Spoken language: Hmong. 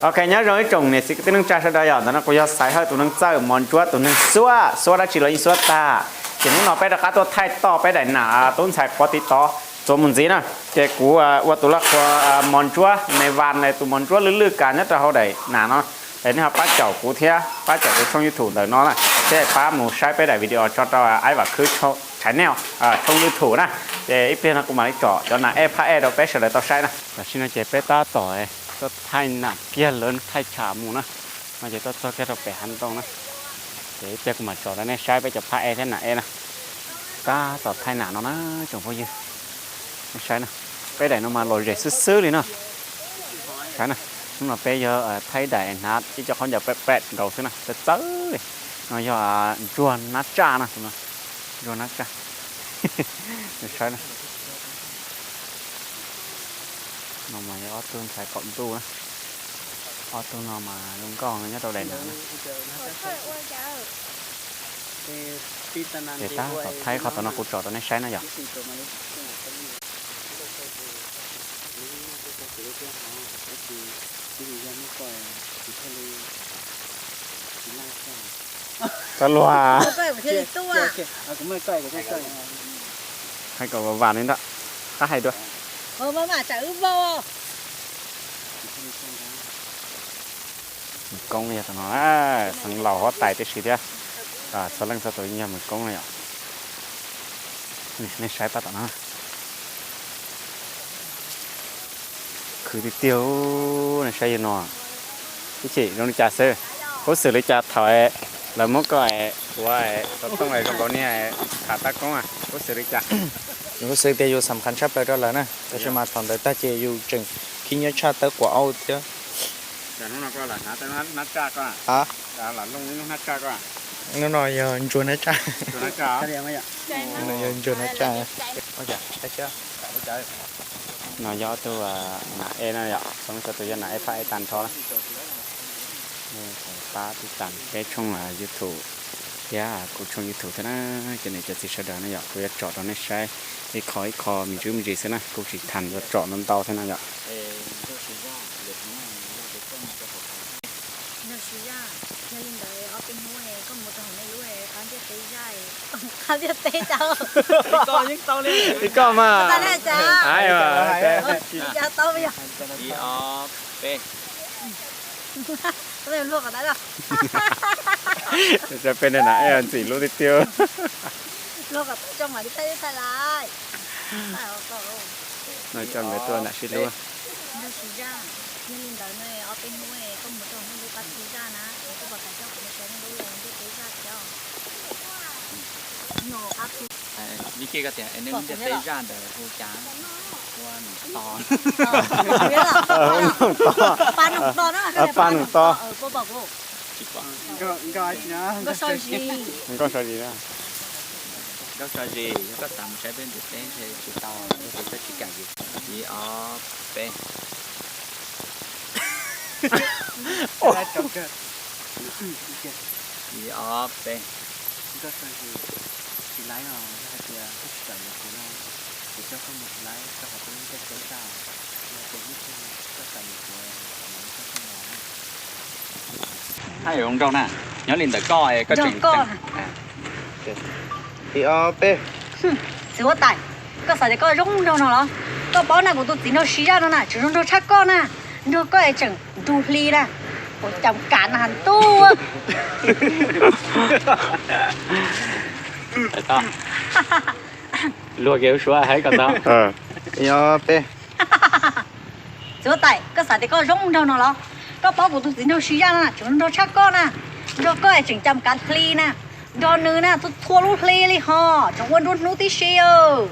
Ok, nyob zoo ib tsoom niam txiv kwv tij neej tsa sawv daws yom, ntawm no kuv yog Xaiv Hawj tus neeg txawj mos ntsuab tus neeg xuab, xuab dab tsi los yeej xuab tag. Ces hnub no peb rov qab tuaj thaij toj peb daim nam tub ntxhais Quav Tiv Tov txuas mus ntxiv na. Ces kuv ua tus laj qhua mos ntsuab me vas tus mos ntsuab lwj lwj kas nyob rau hauv daim nam no. Es nej ho pab caum kuv thiab pab caum kuv tshooj YouTube ntawm no na, thiab pab mus saib peb daim video tso rau Aib Vam Khwb channel, tshooj YouTube na. Ces ib pliag no kuv mam li tsom cov nas ej phaj ej rau peb sawv daws tau saib na. Tam sim no ces peb tab tom tuaj thaij nam kiag lawv thaij tsham mus na. No ces tuaj txog kiag rau pem hav ntoo na. Ces ib pliag kuv mam tsom rau nej saib peb cov phaj ej thiab nam ej na. Tab tom thaij nam no na tsoom phooj ywg. Nej saib na, peb daim no mas lom zem xwb xwb li na. Saib na, hnub no peb yog thaib daim hnav ib co khaub ncaws pem pem nkaus xwb na, txawv txawv li. No yog ntsuag nab tsaj na, tus no ntsuag nab tsaj. Saib na, no mas yog ob tug ntxhais qaum ntuj na, ob tug no mas zoo nkauj nyob rau daim nam na. Ces tab tom thaij qhov tom no kuv tsom rau nej saib na yom. Tab luag, hais kom vam vam li ntawd, qab hais dua. Mus koob yog tom no, xeev laus huab tais tib si thiab, txhua leej txhua tus yog mus koob no yom. Nej saib pab tom no, khwv tiag tiag, nej saib yog no, ib chim zoo li cas xwb, huv xwm li cas thaum lawv muab koj ua xov tooj zoo nkaus niag tham tab koob, huv xwm li cas? Huv xwm tias yus xam khaj tshaj plaws rau lawv na, tab sis mas thaum ntawd tag ces yus tseem khib nyiab tshaj tawb quav aub thiab. Hnub no yog ntsuag nab tsaj. Yog ntsuag nab tsaj. No yog ob tug nam ej no yom, txhua tus yog nam ej phaj ej tag nrho na. Pab tib tas peb tshooj YouTube thiab kuv tshooj YouTube thiab na, cov niam cov txiv sawv daws na yom, kuv yuav tsom rau nej saib ib qho ib qho me ntsis me ntsis xwb na, kuv tsis tham yuav tsom ntau ntau thiab na yom. Ib koj mas, ib ob peb. Peb na, ntxim hlub tiag tiag. No coj nkawd tuaj nram sib hlub. Vib Kij, koj tias nej lub ntiaj teb zaj ntawd hu cas? Hu Noom To. Hu Noom To. Pab Noom To. Nkauj Sov Zis na. Nkauj Sov Zis, yog koj xav mus saib peb ntiaj teb ntshe tsis tau, yog tias koj tsis kam vim. Ib ob peb. Ib ob peb. Haj yam zoo nraug na, nyob li ntawm koj, koj tseem, ib ob peb. Txiv huab tais, koj xav tias koj zoo nraug no los? Koj paub na, kuv tus txiv nraug Siv Zaj no na tseem zoo nraug tshaj koj na. Nrog koj es tseem ntug hli na, ua cas kav na has ntuj. Luag kiag lub suab hais kom tau. Ib ob peb. Txiv huab tais, koj xav tias koj zoo nraug no los? Koj paub kuv tus txiv nraug Siv Zaj no na tseem zoo nraug tshaj koj na. Nrog koj es tseem cas kav hli na. Nrog nws na txhua txhua lub hli li ho, tseem ua nruab hnub tib si os.